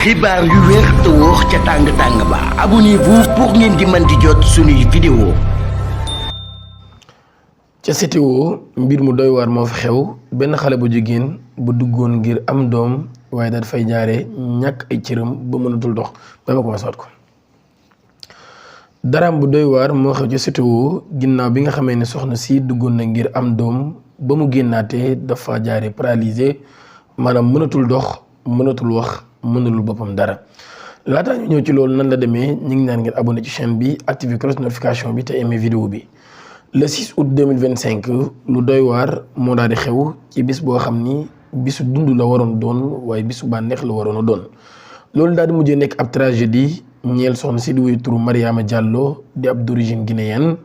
xibaar yu wér te wóor ca tàng ba abonnez-vous pour ngeen di mën di jot suñuy vidéo. ca CTO mbir mu doy waar moo fi xew benn xale bu jigéen bu duggoon ngir am doom waaye daal fay jaare ñàkk ay cëram ba mënatul dox ba ma commencé waat ko. daraam bu doy waar moo xew ca CTO ginnaaw bi nga xamee ne soxna si duggoon na ngir am doom ba mu génnaatee dafa jaare paralysé maanaam mënatul dox mënatul wax mënulul boppam dara. laataa ñu ñëw ci loolu nan la demee ñu ngi naan ngeen abonné ci chaîne bi activé cloche notification bi te aimé vidéo bi. le 6 août 2025 lu doy waar moo daal di xew ci bis boo xam ni bisu dund la waroon doon waaye bisu bànneex la waroon a doon loolu daal di mujjee nekk ab tragédie ñeel soxna si di wuyu turu Mariama Diallo di ab d'origine guinéenne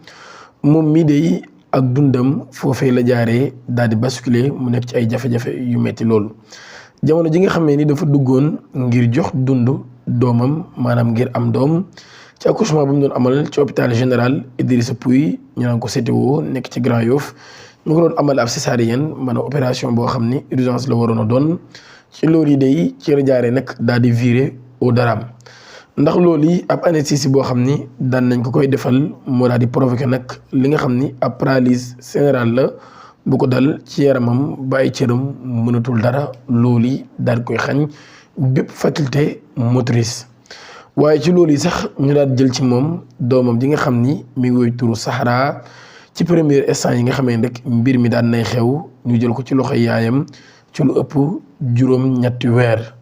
moom mii day ak dundam foofee la jaaree daal di basculer mu nekk ci ay jafe-jafe yu metti loolu. jamono ji nga xamee ni dafa duggoon ngir jox dund doomam maanaam ngir am doom ci accouchement bu mu doon amal ci hôpital général Idrissa Pouye ñu naan ko CTO nekk ci Grand Yoff ñu ko doon amal ab césarienne maanaam opération boo xam ni urgence la waroon a doon ci loolu yi day ci la jaaree nag daal di viré au daram ndax loolu yi ab anesthésie boo xam ni daan nañ ko koy defal moo daal di provoqué nag li nga xam ni ab paralysie générale la bu ko dal ci yaramam ba ay cëram mënatul dara loolu yi daal di koy xañ bépp faculté motrice. waaye ci loolu yi sax ñu daal jël ci moom doomam ji nga xam ni mi ngi woy turu Sahara ci premier instant yi nga xamee rek mbir mi daan nay xew ñu jël ko ci loxoy yaayam ci lu ëpp juróom-ñetti weer.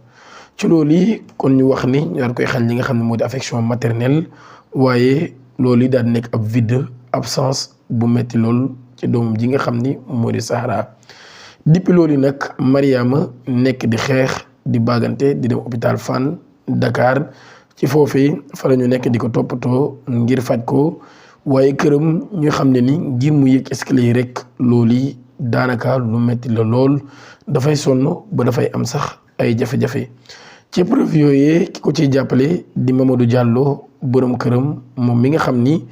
ci loolu yi kon ñu wax ni ñu daal koy xañ li nga xam ne moo di affection maternelle waaye loolu yi daal nekk ab vide absence bu metti lool ci doomam ji nga xam ni moo di Sahara. depuis loolu yi nag Mariama nekk di xeex di bagante di dem hôpital Fann Dakar. ci foofee fa la ñu nekk di ko toppatoo ngir faj ko waaye këram ñu xam ne ni ngir mu yëg escalier yi rek loolu yi daanaka lu metti la lool dafay sonn ba dafay am sax ay jafe-jafe. ci preuve yooyee ki ko ciy jàppale di Mamadou Diallo borom këram moom mi nga xam ni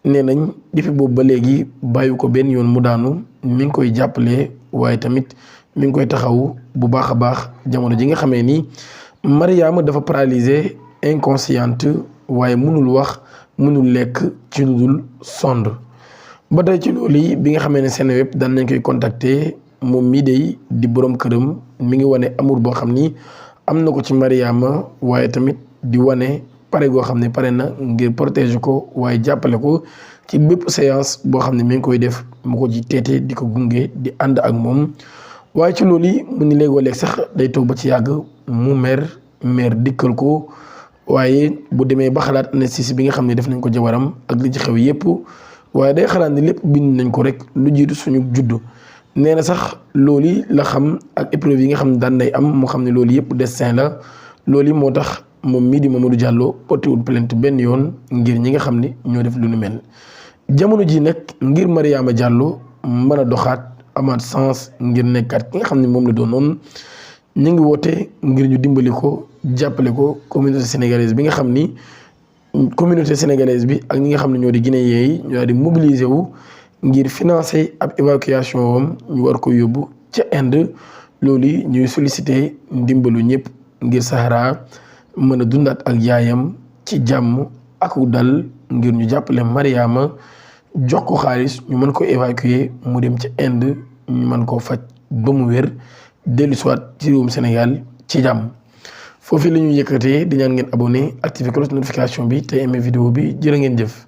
nee nañ depuis boobu ba léegi bàyyi ko benn yoon mu daanu mi ngi koy jàppale waaye tamit mi ngi koy taxaw bu baax a baax jamono ji nga xamee ni Mariama dafa paralysé inconsciente waaye mënul wax mënul lekk ci lu dul sonde. ba tey ci loolu yi bi nga xamee ne Seneweb daan nañ koy contacter moom mii day di borom këram mi ngi wane amour boo xam ni am na ko ci Mariama waaye tamit di wane pare goo xam ne pare na ngir protéger ko waaye jàppale ko ci bépp séance boo xam ne mi ngi koy def mu ko ci teete di ko gunge di ànd ak moom. waaye ci loolu yi mu ni léegoo-léeg sax day toog ba ci yàgg mu mer dikkal ko. waaye bu demee ba xalaat anesthésie bi nga xam ne def nañ ko jabaram ak li ci xew yépp waaye day xalaat ni lépp bind nañ ko rek lu jiitu suñu juddu nee na sax loolu yi la xam ak épreuve yi nga xam ne daan nay am moo xam ne loolu yépp destin la loolu yi moo tax moom mii di Mamadou Diallo portéwul plainte benn yoon ngir ñi nga xam ni ñoo def lu nu mel. jamono ji nag ngir Mariama Diallo mën a doxaat amaat sens ngir nekkaat ki nga xam ne moom la doon noonu ñu ngi woote ngir ñu dimbali ko jàppale ko communauté sénégalaise bi nga xam ni communauté sénégalaise bi ak ñi nga xam ne ñoo di guinéen yi ñoo daal di mobiliser wu ngir financer ab évacuation wam ñu war ko yóbbu ca Inde loolu yi ñuy solliciter ndimbalu ñëpp ngir Sahara mën a dundaat ak yaayam ci jàmm ak dal ngir ñu jàppale Mariama jox ko xaalis ñu mën ko évacuer mu dem ca Inde ñu mën koo faj ba mu wér dellu soit ci réewum Sénégal ci jàmm. foofu la ñuy yëkkatee di ñaan ngeen abonné activé cloche notification bi te aimé vidéo bi jërë ngeen jëf.